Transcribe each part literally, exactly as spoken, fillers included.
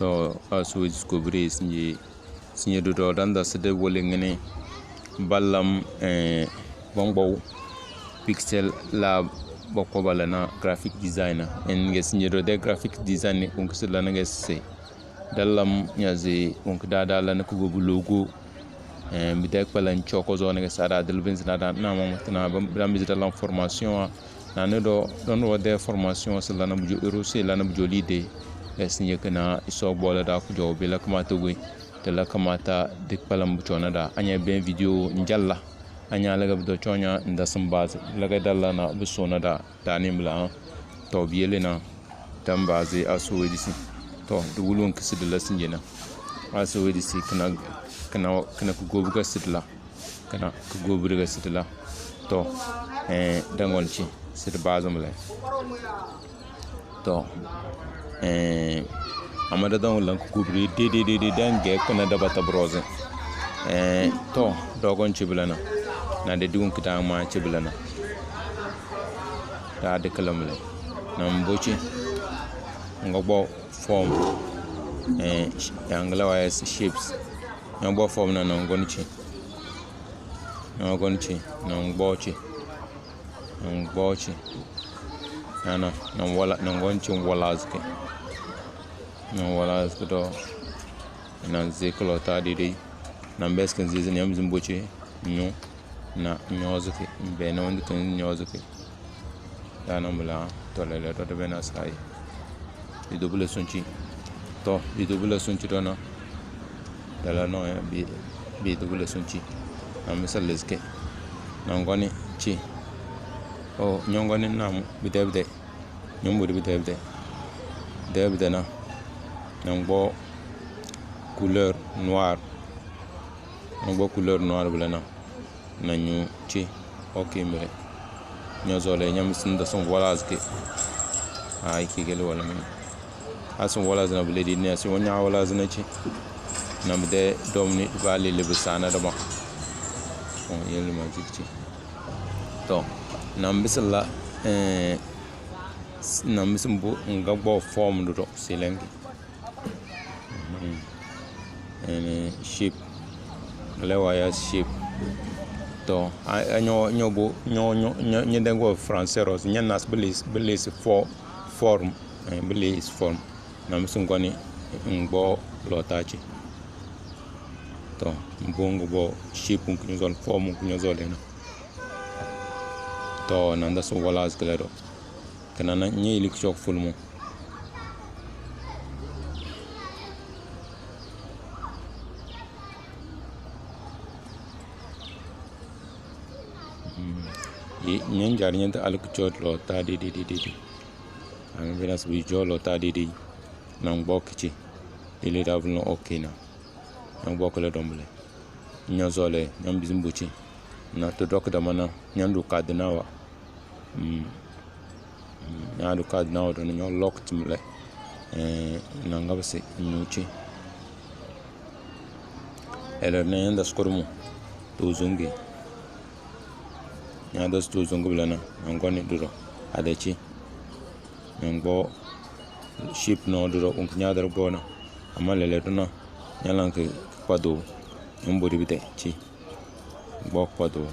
To, a so we discovery sinye, sinye do do danda sede wole ngene balam, eh, bongbo Pixel Lab boko balana graphic designer. En ge sinye do de graphic design ni kunkusi lana ge se. Dalam nyazi kunku dada lana kugo bu logo. Eh, bidek palan choko zone ge sada delvin zinada na mamutna bam bidam bizida lan formation. Na ne do don wo de formation se lana bujo euro se lana bujo lide. Yes, nye kena iso bola da kujo bela kamata we. Tela kamata dik palan bujo na da. Anya ben video njalla. Anya laga bido chonya nda simbaz. Laga dalla na biso na da. Da ni mla. To biyele na. Tambazi a so we disi. To, di wulun kisi di la sinjena. A so we disi kena, kena, kena kugobu ga sidila. Kena kugobu ga sidila. To, eh, dangon ci, sidi bazum le. To, eh, amada dangon lan kugobu de, de, de, de, dange kena da bata broze. Eh, to, dogon ci bilana. Na de digun kita ma ci bilana. Daa di kilim li. Nangbo ci. N ga gbuɣu form. Eh, sh-, Angla wires shapes. N ga gbuɣu form na nangoni ci. Nangoni ci. Nangbo ci. Nangbo ci. Nana, nang wala, nangoni ci n wala ziki. Nang wala ziki do. Nang ziki lo ta di di. Nang bes kin zizi nyam zimbo ci. Nyu. Na nyoziki, mbe na wandi kan nyoziki. Dana mula, to lele to de bena sai. Bi dubule sunci. To, bi dubule sunci dona. Dala no ya, bi, bi dubule sunci. Na misal leske. Na ngoni ci. O, nyongoni na mu, bide bide. Nyumbu di bide bide. Bide bide na. Na ngbo couleur noir. Na ngbo couleur noir bile na. Na nyu ci. Ok, mire. Nyo zole, nyam sin da sun wala zike. Ai, ki gele wala mini. Asun wala zina bile di ne, asun wanya wala zina ci. Na mide domni ba lele bisana dama. Oh, yele ma jikci. To, na mbisila, eh, s-, na mbisimbu nga gbo form do, do, silengi. Mhm. Ene shape. Le wires shape. To, a, a, nyo, nyo bo, nyo, nyo, nyo, nyo dengo français rose. Nyo nas bilis, bilis fo-, form. Eh, bilis form. Na mi sungoni ngbo lo tachi. To, mbongo bo shape kunyo zol, form kunyo zol ena. To, nanda so wala zikle do. Kana na nye ili kuchok full mo. Hmm. Ye, nyen jari nyen ta alikuchot lo ta di, di, di, di, di. Ami bina sibi jo lo ta di, di. Na ngbo kichi. Ili da vuno okay na. Na ngbo kele dombele. Nyo zole, nyam bizimbuchi. Na to dok da mana, nyandu kadinawa. Mm. Mm, nyandu kadinawa do nyo lock timle. Eh, na ngabse nyuchi. Ele ne yanda skurumu. To zungi. Nyanda to zungi bilana. Ngoni duro. Adechi. Nyangbo shape no duro. Unki nyadar bona. Ama lele duna. Nyalanki kpado. Nyambo dibite. Chi. Gbok kpado.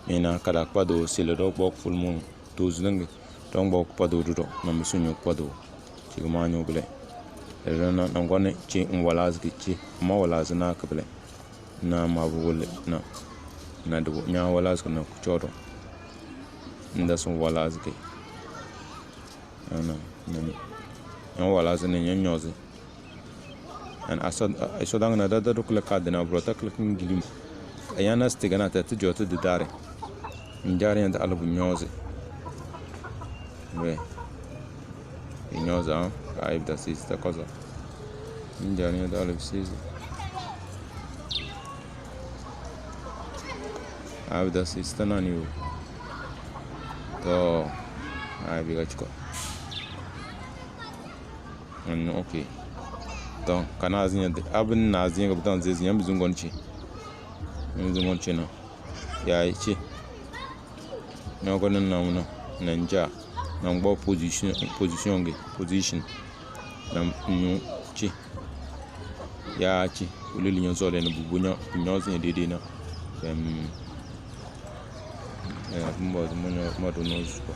Mina kada kpado sile do gbok full moon. To zulengi. Don gbok kpado dudo. Na misunyo kpado. Chigma nyo bile. Ere na, na ngone chi nwalazgi chi. Ma walazna kabile. Na ma bu wole na. Na dubu. Nya walazgi na kuchodo. Nda sun walazgi. Ana, nani. Yan wala zini yan nyozi. An aso, aso dang na dada dukle kadina bro ta klik ngilim. Ayana stigana ta tu jotu dudare. Njari yan da albu nyozi. We. I nyozi, ah. Ka aib da sisi ta kozo. Njari yan da albu sisi. Abida sista nani o. To, ai biga chiko. Nani, okay. To, kana azinya de, abin na azinya ga butan zezi nyam bizungon chi. Nyam bizungon chi no. Ya chi. Nyogo nan na muna. Nanja. Nangbo position, position ge, position. Nam nyu chi. Yaa ci, wulili nyɛ zɔli ni bubu nyɛ, nyɛ zi nyɛ dede na. Em, eh, mbo, mbo nyɛ, mbo do no zuko.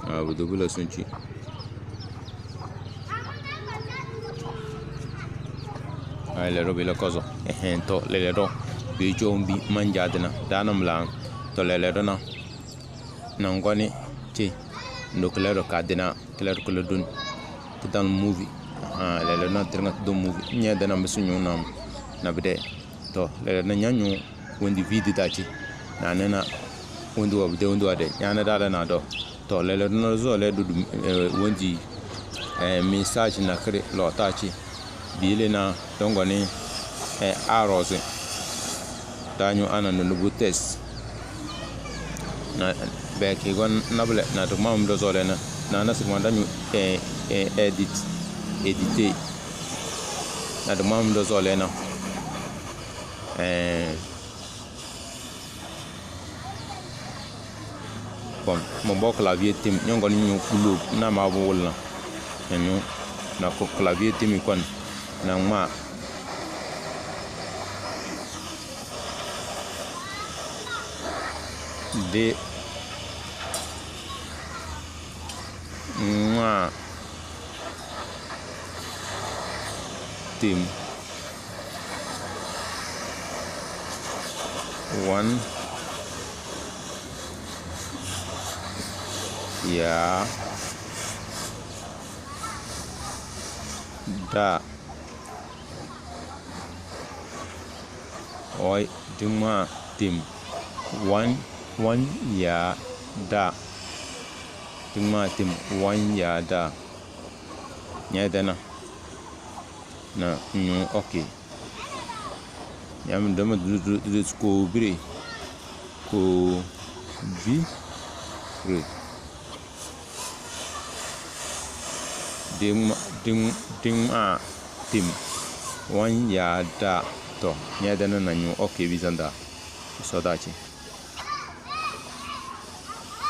Ah, bu dubu la sunci. Ai, lɛlɛ dɔ bi la kɔzɔ. Ɛhɛn, tɔ, lɛlɛ dɔ. Bi jɔ bi manja dina. Dana mla. Tɔ, lɛlɛ dɔ na. Na ngɔni ti. Ndo kila dɔ ka dina. Kila dɔ kila dun. Kidan movie. Ah, lɛlɛ dɔ na tiringa dun movie. Nyɛ dana misu nyu nam. Na bide. Tɔ, lɛlɛ dɔ na nyanyu. Wendi vidi da ci. Na nena wendi wa bude wendi wa de. Nyana da la na do. To lele no zo le dudu, eh, wendi, eh, message na kere lo ta ci. Bile na dongo ni, eh, arrows. Da nyu ana no nubu test. Na be ki gon na bele na to mam do zo le na. Na na sirma da nyu, eh, eh, edit. Edit. Na to mam do zo le na. Eh, Bon, mo bo clavier tim, nyongo ni nyu kulu, na ma bo wala. Na nyu, na ko clavier tim ikon, na ma. De. Ŋmaa. Tim. One. Yaa. Da. Oi, diŋmaa tim. One, one, yaa, da. Diŋmaa tim, one, yaa, da. Nyɛ dana. Na nyu, okay. Nyɛ mi dama du, du, du, du, ko bire. Ko bire. Diŋma, diŋ, diŋmaa tim. One, yaa, da. To, nyɛ dana na nyu, okay, bi zanda. So da ci.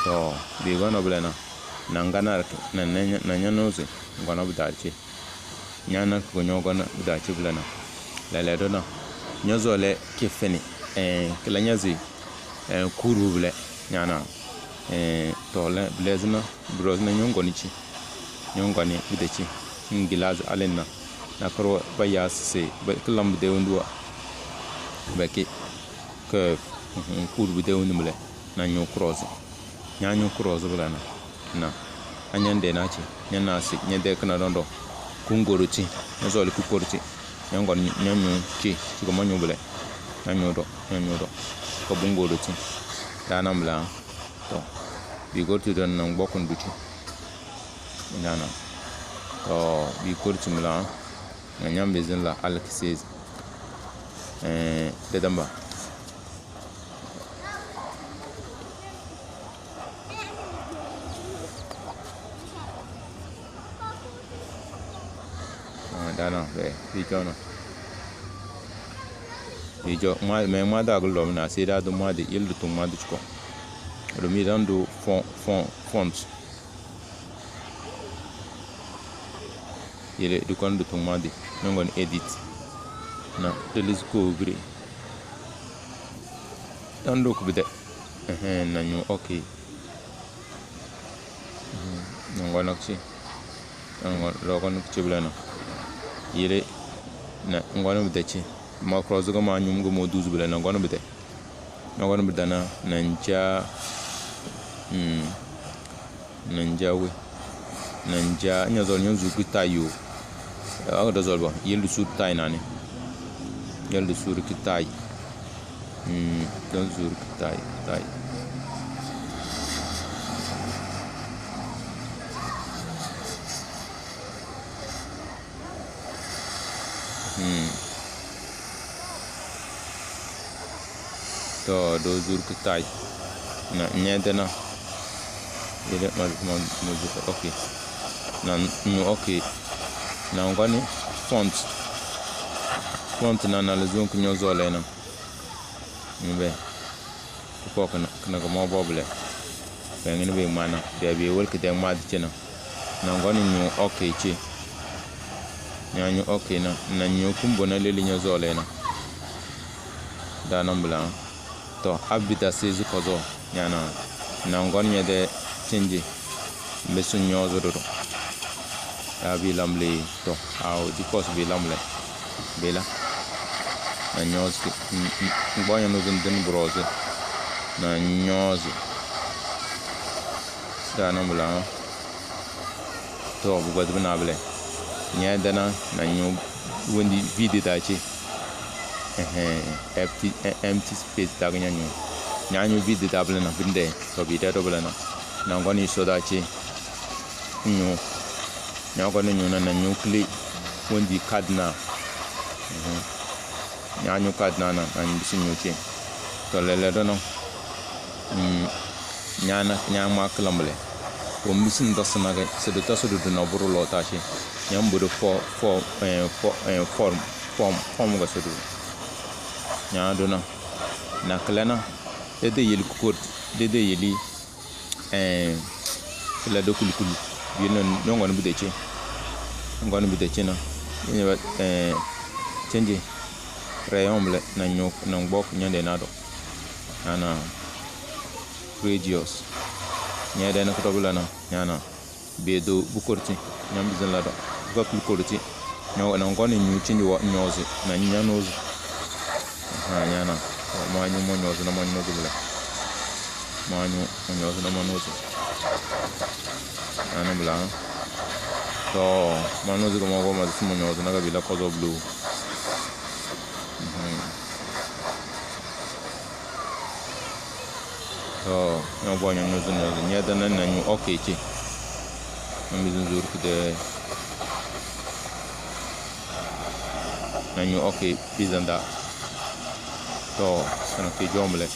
To, bi gono bile na. Na ngana na, na, na, na nyɛ no se. Gono bi da ci. Nyana ko nyo gono bi da ci bile na. Lele do na. Nyo zo le ke fini. Eh, kila nyazi. Eh, kuru bile. Nyana. Eh, to le, bile zina. Bro zina nyongoni ci. Nyongoni bide ci. Ngilazi alin na. Na kuro ba ya se. Ba kilam bide undua. Ba ki. Curve. Mhm, kuru bide undi bile. Na nyu cross. Nya nyu cross bile na. Na. Anya nde na ci. Nya na si. Nya de kana dondo. Kungoro ci. Nya zoli kukoro ci. Nya ngon nya nyu ci. Ci ko ma nyu bile. Nya nyu do. Nya nyu do. Ko bungoro ci. Dana mla. To. Bi gor ci don na ngbokun du ci. Dana. To. Bi gor ci mla. Na nyam bezin la alkises. Eh, dedamba. Ah, dana, be, bi jono. Bi jo, ma, me ma da gulo na se da du ma de, il du tum ma du ko. Do mi dan du font, font, font. Yele di kon du tum ma di. Nongon edit. Na delete ko bire. Dan do ku bide. Ehe, na nyu okay. Mhm. Nongon nakci. Nongon logon nakci bile na. Yele na ngon bide ci. Ma cross go ma nyum go mo duzu bile na ngon bide. Nongon bide na, na nja. Hmm. Nanja we. Nanja, nya zol nyan zul ki tai yo. Aga da zol ba, yel du sur tai nani. Yel du sur ki tai. Hmm, don sur ki tai, tai. Hmm. To, do zur ki tai. Na nyɛ dina. Yele ma, ma, ma zu, okay. Na nyu, okay. Na ngoni font. Font na na le zone ke nyɔ zɔlɛ na. Ni bɛ. Kɔ kena, kena ke mɔ bɔ bilɛ. Bɛ ngini bɛ ŋma na. Bɛ bɛ wel ke dɛ ŋma di che na. Na ngɔ ni nyu okay che. Nya nyu okay na. Na nyu kumbo na leli nyɔ zɔlɛ na. Da na mbila. Tɔ, a bi da se zi kɔzɔ, nyana, na ngɔn nyɛ dɛ chenji, mbi su nyɔ zi dodo. Ya bi lamle, tɔ, a o di kɔs bi lamle, bi la, na nyɔ zi, n-, n-, n-, gbɔ nyɛ no zi din bro zi, na nyɔ zi, da na mbila, tɔ, bu gba zi bi na bilɛ, nyɛ dana, na nyɔ, wendi, bi di da che. Ɛhɛɛ, empty, ɛ-, empty space dagi nya nyu. Nya nyu bi di dabili na bindɛ, tɔ bi dɛ dobili na. Na ngɔni so da che. Nyu. Nya ngɔni nyu na, na nyu kili. Wendi card na. Mhm. Nya nyu card na na, na nyu bisi nyu che. Tɔ lɛlɛ do no. Mm, nyana, nyama kilamble. Ko mbisin dasinage, sidu tasudu duna buru lota shi. Nyam budu fo, fo, eh, fo, eh, form, form, form ga sudu. Nya duna. Na kilana. Dede yeli kukot, dede yeli, eh, kila do kulikuli. Yeli no, no ngoni bideche. Ngoni bideche na. Ni ba, eh, change. Rayon ble, na nyok, na ngbok, nyande na do. Ana. Radius. Nyɛ dɛ ni kutɔ bila na, nyana. Bɛ do bu kori ti, nyam bi zin la do. Bu ka kuli kori ti. Nyɔ, na ngɔ ni nyu ti nyu wa, nyɔzi, na nya nozi. Ha, nyana. Ma nyu mo nyɔzi, na ma nyu nozi bila. Ma nyu mo nyɔzi, na ma nozi. Ana bila, ha. Tɔ, ma nozi ka ma gɔ ma zi mo nyɔzi, na ka bila kɔzɔ bulu. Mhm. Tɔ, nyɛ bɔ nyɛ nyo zun nyo zun. Nyɛ dana na nyu okay che. Na mi zun zuri kide. Na nyu okay, pizza nda. Tɔ, kana ke jomle.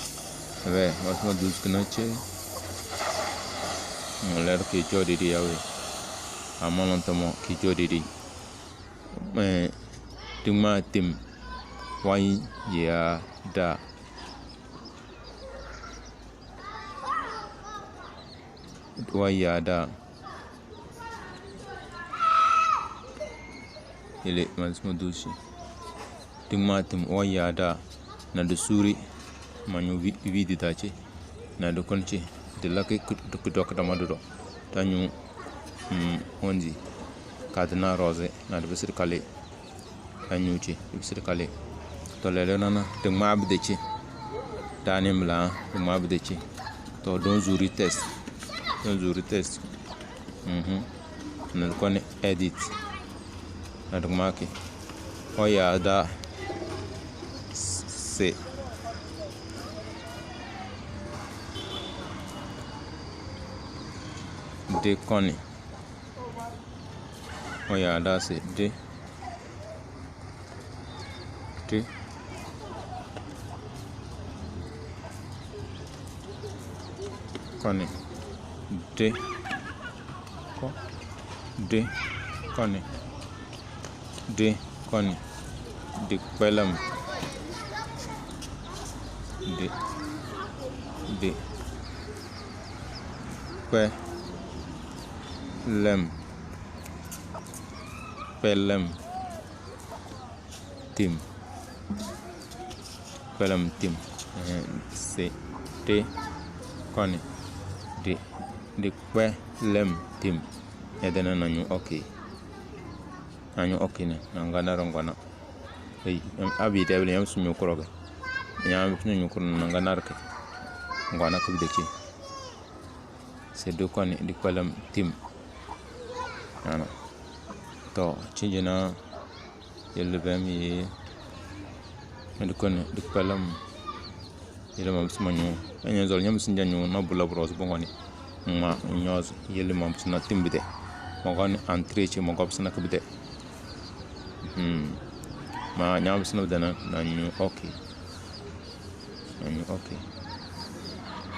Ebe, mas ma dus kana che. Mo ler ke jo didi yawe. Ama non tamo ke jo didi. Eh, ti ŋmaa tim wan yaa daa. Wan yaa daa. Yele, ma, ma duusi. Ti ŋmaa tim wan yaa daa. Na di suuri. Ma nyu vi-, vi di daa che. Na di kɔn che. Di laki ki, ki, ki dɔki dama di dɔ. Ta nyu, mm, ondi. Ka di na rɔzi. Na di bisiri kali. A nyu che, ibisiri kali. Tɔ lɛlɛ nana, ti ŋmaa bi de che. Daa ni mla, ti ŋmaa bi de che. Tɔ don zuri test. Don zuri test. Mhm. Na di kɔni edit. Na di ŋmaa ke. O yaa daa. Se. Di kɔni. O yaa daa se. Di. Di. Kɔni. Di. Kɔ. Di. Kɔni. Di. Kɔni. Di kpɛlɛm. Di. Di. Kpɛ. Lɛm. Kpɛlɛm. Tim. Kpɛlɛm tim. Eh, se. Di. Kɔni. Di. Di kpɛlɛm tim. Edene na nyu okay. Na nyu okay ne. Na nga na rongona. Ei, em, abi tebele yam su nyu kuro ke. Yam su nyu kuro na nga na rke. Ngona kubde chi. Se di kɔni di kpɛlɛm tim. Ana. Tɔ, chinjina yɛli bɛm yɛ. Di kɔni di kpɛlɛm. Yɛli mam sima nyu. Ɛnyɛ zɔli nyam sinja nyu na bula bros bongoni. Ŋma nyɔz yɛli mam sina tim bide. Mɔgɔni antre chi mɔgɔ sina kibide. Hmm. Ma nyam sina bide na, na nyu okay. Ani, okay.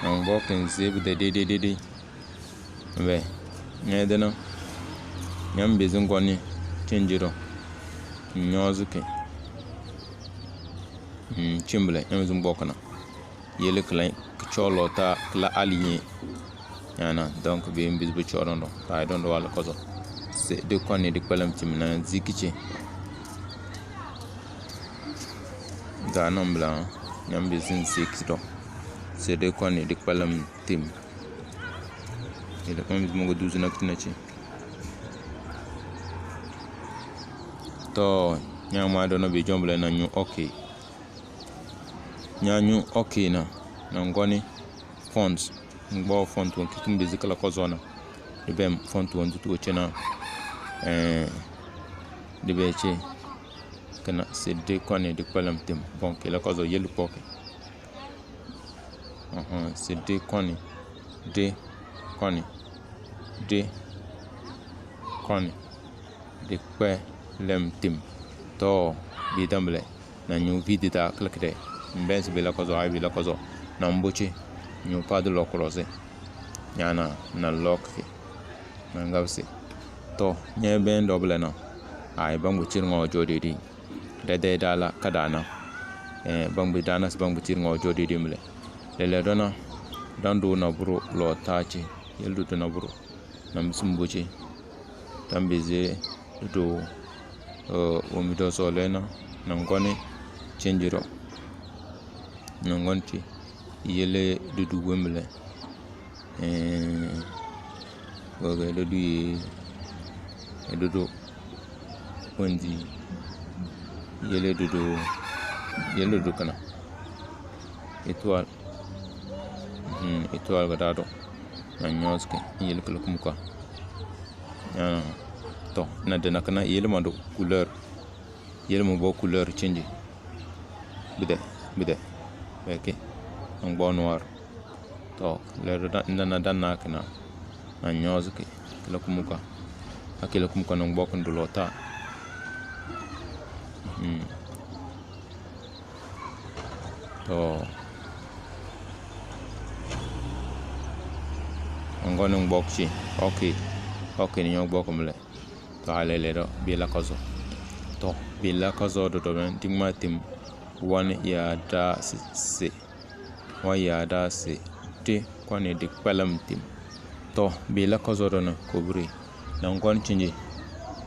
Ani bɔ kɛ n save dɛ dede dede. Bɛ, nyɛ dina. Nyɛ mbɛ zi ngɔni. Change dɔ. Nyɔɔzi kɛ. Mm, cimbile, nyamizi ngboku na. Yele kila kicolo ta kila aliye. Yana, donc, be mbizi bu coro ndo. Ta dondo wala kozo. Se de koni de kpalam tim na zikici. Ga nambla, nyambizi nsikici do. Se de koni de kpalam tim. Yele kpalam tim ngo duzu na kitina ci. To, nyama dono be jombile na nyu, okay. Nyanyu, okay na, na ngoni font, ngbo font won kitum bizi kala kozona. Dibem font won tutu chena. Eh, dibe che kana sidi koni di kpalam tim. Bon, kila kozo yelu poke. Aha, sidi koni, di koni, di koni. Di kpalam tim. To, bi dambile. Na nyu vidi da klikide. Mbensi bila kozo, ai bila kozo. Na mbuchi. Nyu padu lokulosi. Nyana, na lokki. Na ngabsi. To, nye ben dobile na. Ai bangbu chir ngo jodidi. Dede dala kadana. Eh, bangbu dana si bangbu chir ngo jodidi mile. Lele dona. Dandu na buru lo tachi. Yeldu na buru. Na misi mbuchi. Tambizi dudu, eh, wumi do solena, na ngoni chinjiro. Na ngoni chi, yele dudu wemile. Eh, oge dudu ye, dudu wendi, yele dudu, yele dudu kana. Étoile. Hmm, étoile ga dado. Na nyoski, yele kala kumuka. Ah, to, na dana kana yele mando couleur. Yele mo bo couleur change. Bide, bide. Ok. Ngbo noir. To, le da, na, na dana kana. Na nyoski, kala kumuka. Akila kumuka na ngbo kundulota. Hmm. To. Ngoni ngbok chi. Ok. Ok, ni nyo ngbok mle. To, alele do. Bila kozo. To, bila kozo do do ben. Digma tim. One ya da si, si. One ya da si. Ti. Kwani di kpalam tim. To, bila kozo do na. Kobri. Na ngoni chinji.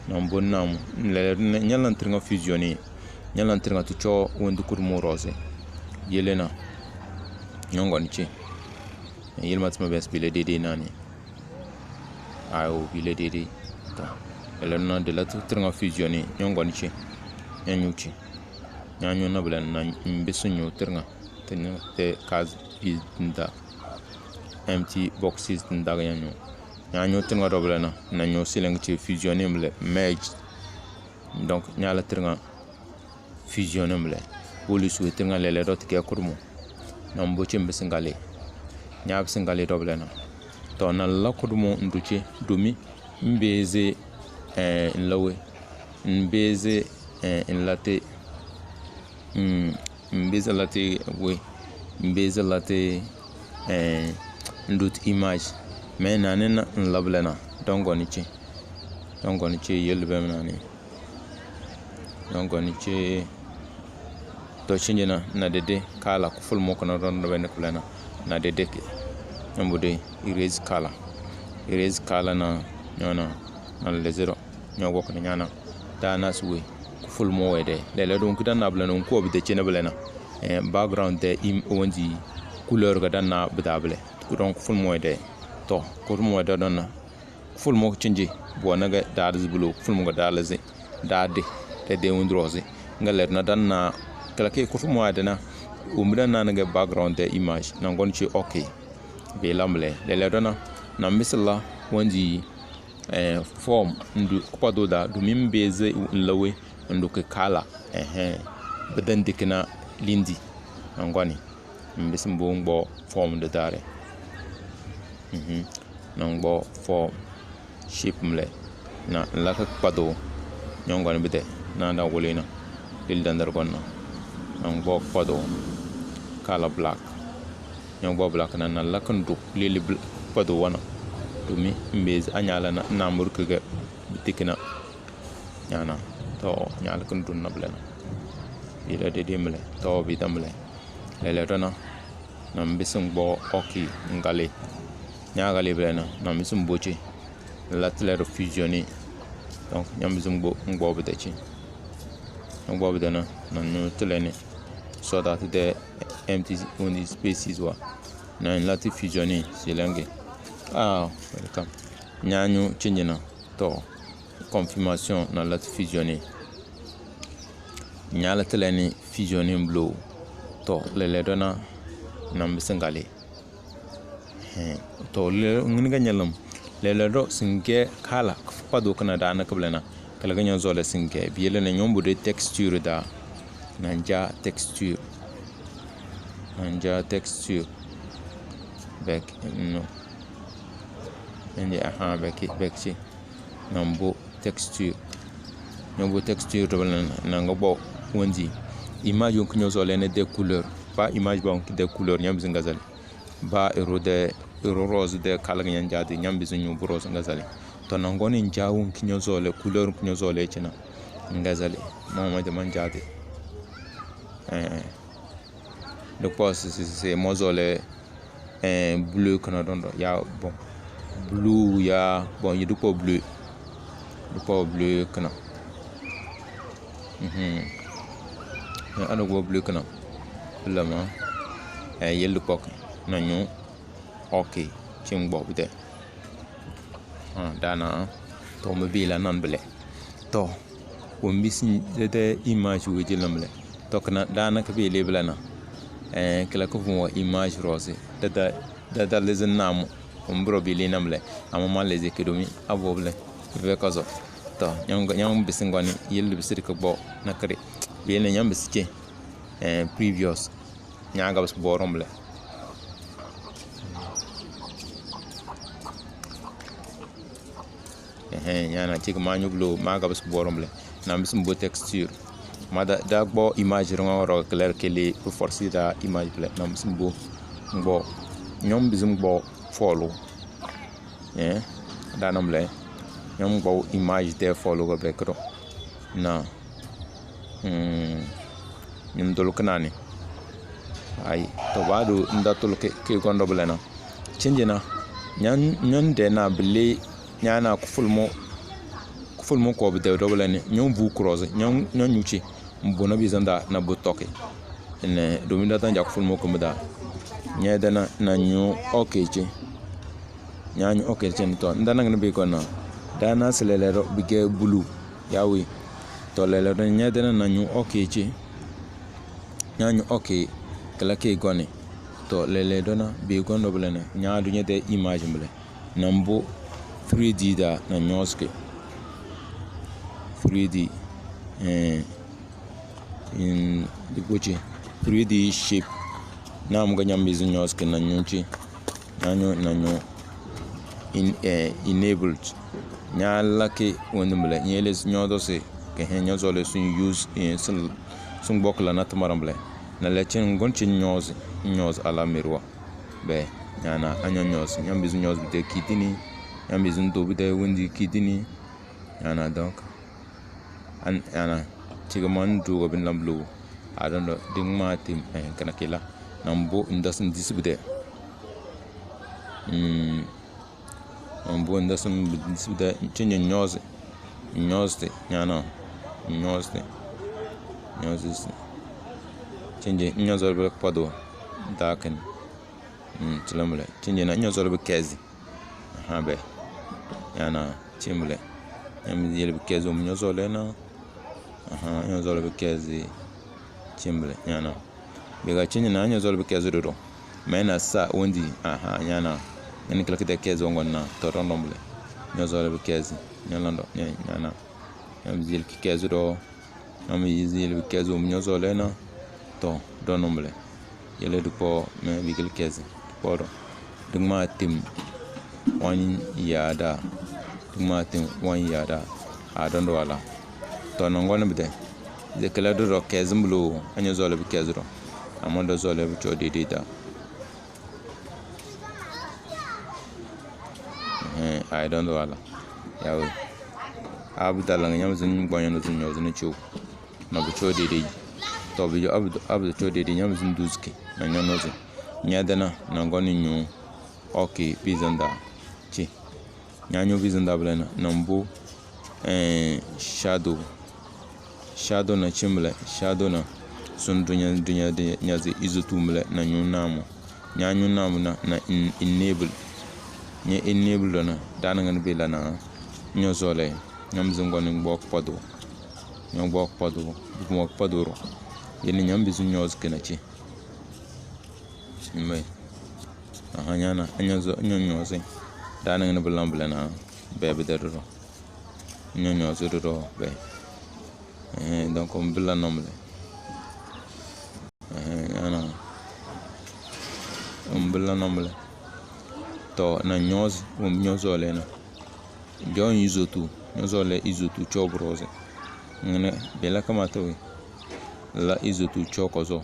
Na mbon namu. Nlele, nyalan tringa fusioni. Nyalan tringa tu cho. Wendi kurmu roze. Yele na. Nyongoni chi. Yele matima bes bila dede nani. Ayo, bila dede. To. Ele na de la tu tringa fusioni. Nyongoni chi. Nyanyu chi. Nyanyu na bila na mbisu nyu tringa. Tringa te kaz bi nda. Empty boxes nda nyanyu. Nyanyu tringa do bila na. Na nyu siling chi fusioni mle. Merge. Donc, nyala tringa. Fusione mle. Police we tringa lele do tike kudumu. Na mbo che mbisingali. Nya bisingali do bile na. To na la kudumu nduche dumi mbeze, eh, nlawe. Mbeze, eh, nlate. Mm, mbeze late we. Mbeze late, eh, ndut image. Me na ne na nlabile na. Dongo ni che. Dongo ni che yelbe na ni. Nyongoni che to chinji na, na dede kala kuful mo kono ron ron bende kulena. Na dede ke. Nyambu de erase kala. Erase kala na nyona na lezero. Nyogo kono nyana. Da na suwe kuful mo wede. Lele don kudan na bula non ko bide chene bula na. Eh, background de im wanzi couleur ga dan na bida bule. Kudon kuful mo wede. To, kuful mo wede don na. Kuful mo chinji, bo na ga dada zibulu, kuful mo ga dada zi, dada, dada windrozi. Nga ler na dan na, kala ke kuful mo adana, umbi dan na ga background de image, na ngon chi okay. Be lamle, le le dona, na misala, wanzi, eh, form, ndu, kupa do da, du min be ze nlawe, ndu ke kala, eh, eh. Bedan dikina lindi, na ngoni. Mbisi mbo ngbo form de dare. Mhm. Na ngbo form shape mle. Na nlaka kpado. Nyongoni bide. Na da wole na. Lili dandar gonna. Na ngbo kpado. Kala black. Nyongbo black na, na laka ndu. Lili bl-, kpado wana. Dumi mbezi anyala na, na murkege bitikina. Nyana. To, nyala kun dun na blena. Yele dede mle, tɔ bi da mle. Lɛlɛ dɔ na, na mbisi ngbɔ, ok, ngali. Nya gali bile na, na mbisi mboche. La tele do fusionner. Donc, nya mbisi ngbɔ, ngbɔ bide chi. Ngbɔ bide na, na nyu tele ni. So that the empty only spaces wa. Na lati fusionner, si lenge. Ah, welcome. Nya nyu change na. Tɔ, confirmation na lati fusionner. Nya la tele ni fusionner blow. Tɔ, lɛlɛ dɔ na, na mbisi ngali. Hɛn. Tɔ, lɛlɛ ngini ka nyalam. Lɛlɛ dɔ singe kala kpa do kana da na kabla na. Kala ka nya zɔle singe. Biyele na nyombo de texture da. Na nja texture. Na nja texture. Back, no. Nje, aha, back, back chi. Na mbo texture. Nyombo texture to na, na nga bo wendi. Image yonki nyo zɔle ne de couleur. Ba image ba yonki de couleur, nyam bizi nga zali. Ba ero de, ero rose de kala nya nja de, nyam bizi nyombo rose nga zali. To na ngoni nja yonki nyo zɔle, couleur yonki nyo zɔle china. Nga zali. Mama de man nja de. Eh, eh. Di kpɔ si, si, si, si, mɔ zɔle, eh, bleu kana dɔndɔ. Ya, bon. Blue ya, bon, yi di kpɔ bleu. Di kpɔ bleu kana. Mhm. Ya, ano kpɔ bleu kana. Lama. Eh, yel di kpɔ na nyu. Ok. Chim gbɔ bide. Ah, dana, to mi bi la nan bile. To, wo mi si de, de image wo je lamle. To kana dana ka bi le bile na. Eh, kila ka vun wa image rose. Da, da, da, da lezin namu. Wo mi bro bi le namle. Ama ma lezi ke domi abo bile. Ve ka zo. To, nyam, nyam bisin gwani, yel bisin ka bo na kare. Bi le nyam bisin che. Eh, previous. Nya gabas borom le. Ehe, nya na chik ma nyu blo, ma gabas borom le. Na mbisi mbo texture. Ma da, da gbo image rongo ro clair kele, bu force da image le. Na mbisi mbo, mbo. Nyom mbisi mbo follow. Eh, da nam le. Nyom mbo image de follow go back ro. Na. Hmm. Nyun tulu kina ni. Ai, to ba du nda tulu ke, ke gondo bile na. Chinji na. Nyan, nyan de na bile, nyana kufulmo, kufulmo ko bide do bile ni. Nyan vu cross, nyan, nyan nyuchi. Mbo na bizanda na bu toke. Ne, domin da tanja kufulmo kumda. Nya de na, na nyu ok chi. Nya nyu ok chi ni to. Nda na ngani bi ko na. Da na silele ro bige bulu. Yawi. To lele do nya dana na nyu ok chi. Nya nyu ok kala ke gone. To lele do na be gondo bele ne. Nya du nya de image bele. Na mbo three D da na nyoske. Three D. Eh. In di boche. Three D shape. Na mga nyam bizu nyoske na nyunchi. Nanyo, nanyo. In, eh, enabled. Nya laki wani mula. Nye le nyodo se. Ke he nyozo le sun use, eh, sun, sun bokla na tamara mula. Na le chin ngon chin nyoz, nyoz ala mirwa. Be, nyana, anyo nyoz. Nyam bizu nyoz bide kidini. Nyam bizu ndo bide windi kidini. Nyana, donc. An, ana, chiga man duga bin lam lu. Adondo, ding ma tim, eh, kana kila. Nambo, indas in disibide. Hmm. Nambo, indas in disibide. Chinja nyoze. Nyoze, nyana. Nyoze. Nyoze. Chinja nyoze bile pado. Dakin. Hmm, chilamule. Chinja na nyoze bile kezi. Aha, be. Nyana, chimbule. Nyam yele bi kezi um nyo zole na. Aha, nyo zole bi kezi. Chimbule, nyana. Biga chinyi na nyo zole bi kezi dodo. Mena sa undi. Aha, nyana. Ngani kila kide kezi wango na. Toro ndombule. Nyo zole bi kezi. Nyana ndo, nyana. Nyam yele ki kezi do. Ami yizi yele bi kezi um nyo zole na. To, do numbule. Yele dukpo me bigil kezi. Dukpo do. Dukma tim. Wan yada. Dukma tim wan yada. A dondo wala. To nongo ni bide. Ze kele do do kezi mbulu. Anyo zole bi kezi do. Amo do zole bi cho didi da. Eh, I don't know wala. Yawe. Abu dalang nyam zin gbanyo no zin nyo zin chu. No bu cho didi. Tɔ, bi jo abi, abi jo dede, nyam zin duzki, na nyɔ nozi. Nya dana, na ngoni nyu. Ok, bizanda. Ci. Nya nyu bizanda bile na, na mbo, eh, shadow. Shadow na chimle, shadow na. Sun dunya, dunya, dunya, nyazi izutu mle, na nyu namu. Nya nyu namu na, na in-, enable. Nya enable do na, dana ngani bila na. Nyo zole, nyam zin ngoni ngbo kpado. Nyɔ gbɔ kpado, gbɔ kpado ro. Yini nyam bizu nyɔzi kena ci. Mbe. Aha, nyana, nyɔ zo, nyɔ nyɔzi. Dana ngini bilan bilana, be bi de dodo. Nyɔ nyɔzi dodo, be. Eh, donc, on bilan nomle. Eh, nyana. On bilan nomle. To, na nyɔzi, on nyɔzi olena. Jɔn izotu, nyɔzɔ lɛ izotu cɔ brɔzɛ. Ŋnɛ, bɛ la kamata wɛ. La izotu cɔ kɔzɔ.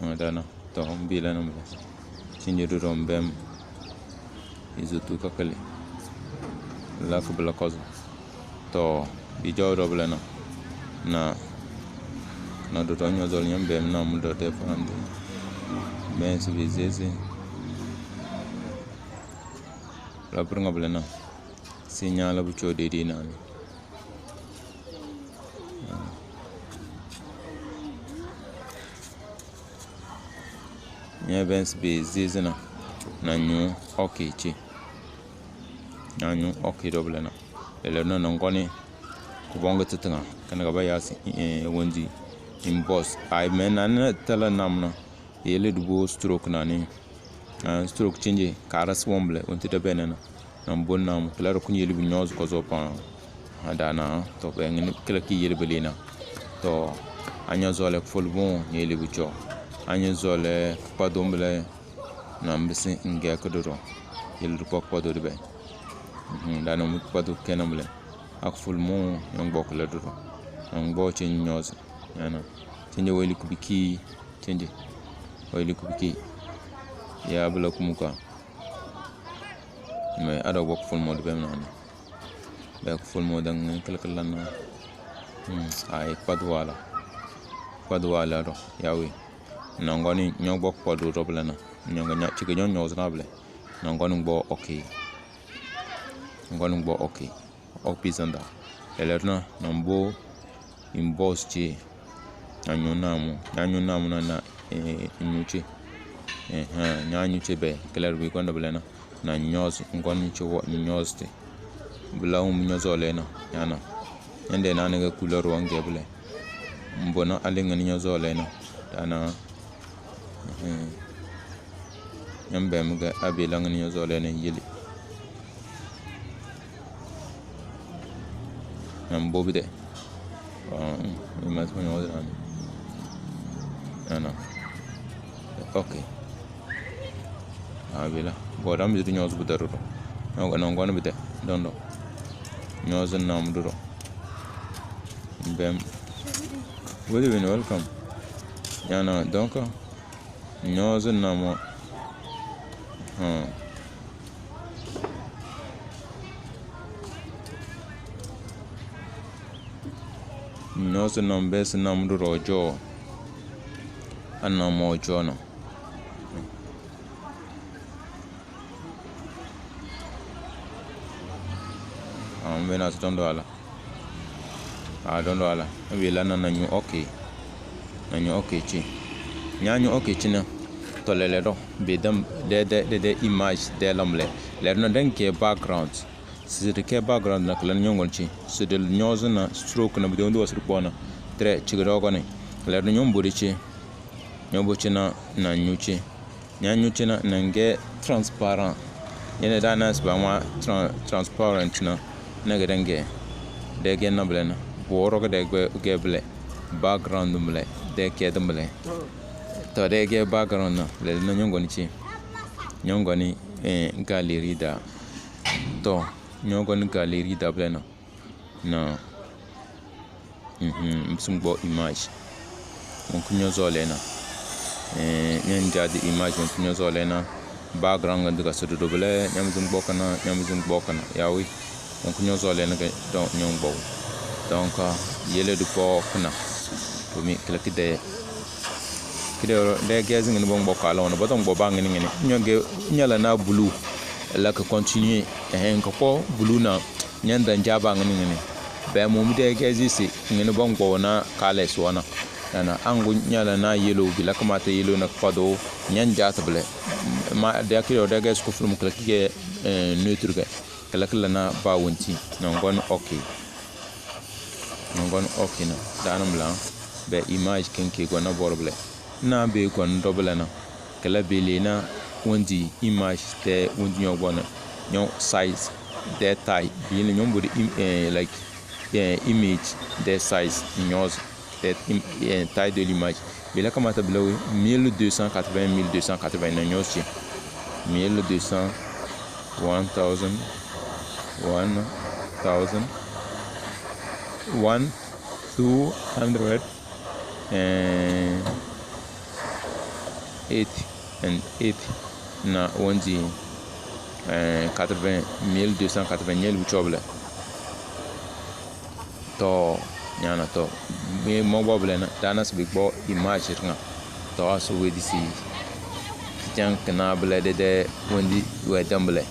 Ŋa dana, tɔ, mbi la nam la. Cinje du dɔm bɛm. Izotu kakali. Lak bila kɔzɔ. Tɔ, bi jɔw dɔ bila na. Na, na dotɔ nyɔ zɔli nyam bɛm na mu dɔ tɛ fɔnam de. Bɛn si bi zezi. La piri ŋa bila na. Si nya la bu cɔ de di na ni. Nyɛ bɛn si bi zizi na, na nyu ok ci. Na nyu ok dɔ bila na. Lɛlɛ na na ngɔni ku bɔŋ ti tiŋa. Kana ka ba ya si, eh, wendi in boss. Ai mɛ na na tala nam na. Yɛli dubu stroke na ni. Ah, stroke change, ka ara si wɔm bilɛ, wɔnti da bɛ nana. Na mbon na mu, kila rɔ kun yɛli bi nyɔzi kɔzɔ paa. Ha da na, tɔ bɛ ngini kila ki yɛli bi lina. Tɔ, a nyɔ zɔlɛ fol bon, yɛli bi cɔ. A nyɔ zɔlɛ kpa dom bilɛ, na mbisi ngɛ kuduro. Yɛli du kpa kpa do di bɛ. Mhm, da na mu kpa do kɛ na bilɛ. A fol mo, nyɔ gbɔ kila duro. Na gbɔ cɛ nyɔzi, yana. Cɛ nyɛ wɛli kubiki. Tindi. Oili kubiki. Ya bula kumuka. Me ado bok full mode bem nani. Bek full mode ngi kala kala na. Hmm. Ai kpadu wala. Kpadu wala do. Yawi. Nangoni nyog bok kpadu do bula na. Nyog nya chike nyog nyog zna bule. Nangoni gbo okay. Nangoni gbo okay. Ok, pizanda. Lɛlɛ na, na mbo in boss ci. Na nyu namu. Na nyu namu na, na, eh, nyu ci. Eh, ha, na nyu ci bɛ. Kila rubi kondo bɛlɛ na. Na nyɔs, nkɔn ci wɔ nyɔs ti. Bula hum nyɔs olɛ na. Ya na. Nyɛndɛ na nɛgɛ kula ruwa ngɛ bɛlɛ. Mbo na ali ngani nyɔs olɛ na. Da na. Mhm. Nyam bɛ mi gɛ a bɛ laŋ ni nyɛ zɔlɛ ni yili. Nyam bobi dɛ. Ɔn, mi ma sima nyɔgɔ zina ni. Ana. Ok. A bɛ la. Bɔ dam zidi nyɔgɔ zubu dɛ dodo. Nyɔgɔ nɔn gɔni bi dɛ. Dɔn dɔ. Nyɔgɔ zin nam dodo. Bɛm. Wili wini, welcome. Yana, donc. Nyɔɔzi namɔ. Hmm. Nyɔɔzi nam bɛ si nam du rɔ jɔɔ. A namɔ jɔɔ na. Awo, mi bɛ na si tɔn do ala. A dɔn do ala. Mi bɛ la na na nyu ok. Na nyu ok ci. Nya nyu ok ci na. Tɔ lɛlɛ dɔ. Bɛ dam dɛ dɛ dɛ dɛ image dɛ lam lɛ. Lɛ dɔ na den kɛ background. Si de kɛ background na kala nyɔngɔn ci. Si de nyɔɔzi na stroke na bi de wanda wasiri kpɔ na. Trɛ ci gɛ dɔ gɔni. Lɛ dɔ nyɔn bori ci. Nyɔbo ci na, na nyu ci. Nya nyu ci na, na ngɛ transparent. Yɛnɛ daa na siba ŋwa tran-, transparent na, na gɛ dɛ ngɛ. Dɛ gɛ na bilɛ na. Bɔrɔ gɛ dɛ gɛ bilɛ. Background bilɛ. Dɛ kɛ dɛ bilɛ. Tɔ dɛ gɛ background na. Lɛ na nyɔngɔni ci. Nyɔngɔni, eh, gallery da. Tɔ, nyɔngɔni gallery da bilɛ na. Na, mhm, mbisim gbɔ image. Mo ku nyɔ zɔlɛ na. Eh, nyɛ nja di image mo ku nyɔ zɔlɛ na. Background ngi di ka si dodo bele, nyamizi ngbo kana, nyamizi ngbo kana. Yawi. Donc, nyɔ zɔle ni ke, donc, nyɔ ngbo. Donc, yele di kpo kana. Omi, click there. Kide, de gezi ngini bo ngbo kala wana. Bo ngbo ba ngini ngini. Nyɔ ge, nyala na blue. La ke continue. Eh, nka kpo blue na. Nyanda nja ba ngini ngini. Be mo mi de gezi si. Ngini bo ngbo na kala si wana. Nana, angu nyala na yellow, bila kamata yellow na kpado, nyan jata bele. Ma, de akiri o de ga school film kala kike, eh, neutre ga. Kala kala na ba wonti. Na ngon okay. Na ngon okay na. Dana mla, be image ken ke gona bor bele. Na be gon do bele na. Kala bele na wondi image te wondi nyo gona. Nyo size, de type. Bele nyo body im-, eh, like, eh, image, de size, nyo. Taille im-, eh, taille de l'image. Bila kamata bila wi mille deux cent quatre-vingts, mille deux cent quatre-vingts na nyo si. Mille deux cents, one thousand, one thousand, one, two hundred, eh, eight and eight na wondi, eh, quatre-vingts, mille deux cent quatre-vingts, nyel bi chobla. To, nyana to. Mi mo bo bele na, dana si bi bo image ringa. To, aso we di si. Kijan kina bele de de wondi we dam bele.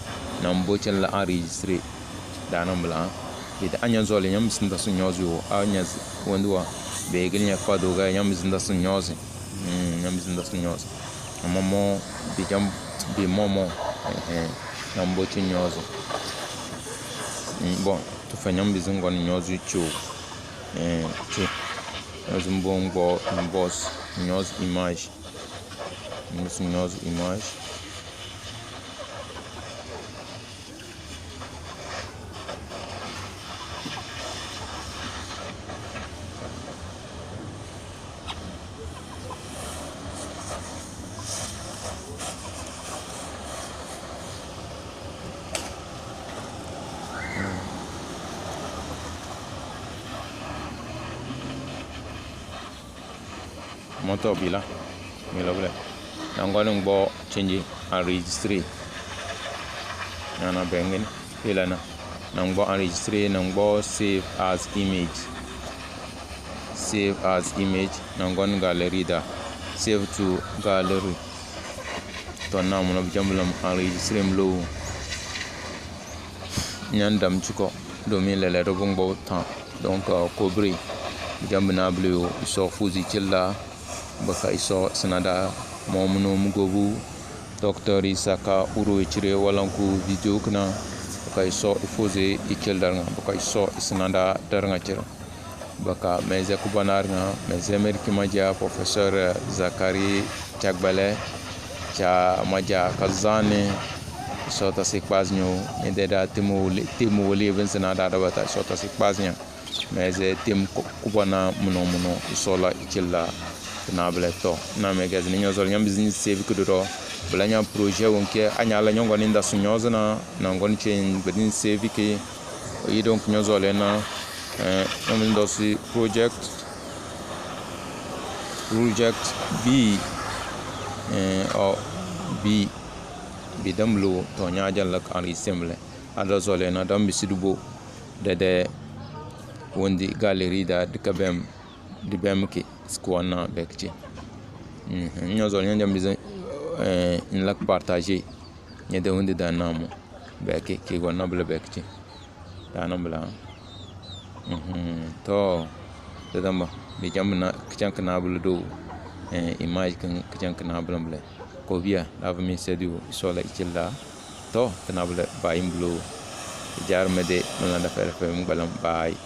Na mbo chen la enregistrer. Dana bele. Ida anya zole nyam sinda su nyozi wo. Anya z-, wondi wa. Be gil nya kwa do ga nyam sinda su nyozi. Mm, nyam sinda su nyozi. Ama mo, bi jam, bi mo mo. Eh, eh. Na mbo chen nyozi. Mm, bon. Tufa nyam bizi ngoni nyozi cho. Eh, cho. Nyozi mbo ngbo, nyozi image. Nyozi, nyozi image. Moto bila. Milo bile. Nangoni ngbo change and registry. Nana bengin. Ilana. Nangbo enregistrer, nangbo save as image. Save as image, nangon gallery da. Save to gallery. To na muno bijambulam enregistrer mlo. Nyandam chuko. Domin lele do bungbo tan. Donc, euh, kobri. Bijambu na blue. Iso fuzi chilla. Baka iso sinada. Momuno mugobu. Doctor Isaka Uro ichire walanku video kina. Baka iso ifoze ichil darnga. Baka iso isinanda darnga chira. Baka meze kubanarnga. Meze merki maja Professor Zakari Chagbale. Cha maja kazane. Iso tasi kpaznyo. Nideda timu wali, timu wali bin sinada dabata. Iso tasi kpaznyo. Meze tem ku-, kubana muno muno isola ichilla. Na bele to. Na me gazi ni nyozol nyam bizin save kudo do. Bele nyam projet wonke anyala nyongo ni ndasu nyozna. Na ngoni chen bedin save ke. Oyi donc nyozol na. Eh, nyam ndasu project. Project B. Eh, o B. Bi dam lo to nya jan lak an isemble. Ada zole na dam bisidubo. Dede wundi gallery da dika bem, di bem ki sikuwa na bekiti. Mhm. Nyo zol nyo jam bize, eh, in lak partager. Nye de wundi da namu. Beki, ki gwa na bile bekiti. Da na bile. Mhm. To. Da damba. Bi jam na, kichang kina bile do. Eh, image kin, kichang kina bile bile. Ko biya, da mi sedu, isola ichilla. To, kina bile, ba imbulo. Jar mede, malanda fere fere, mbalam, bye.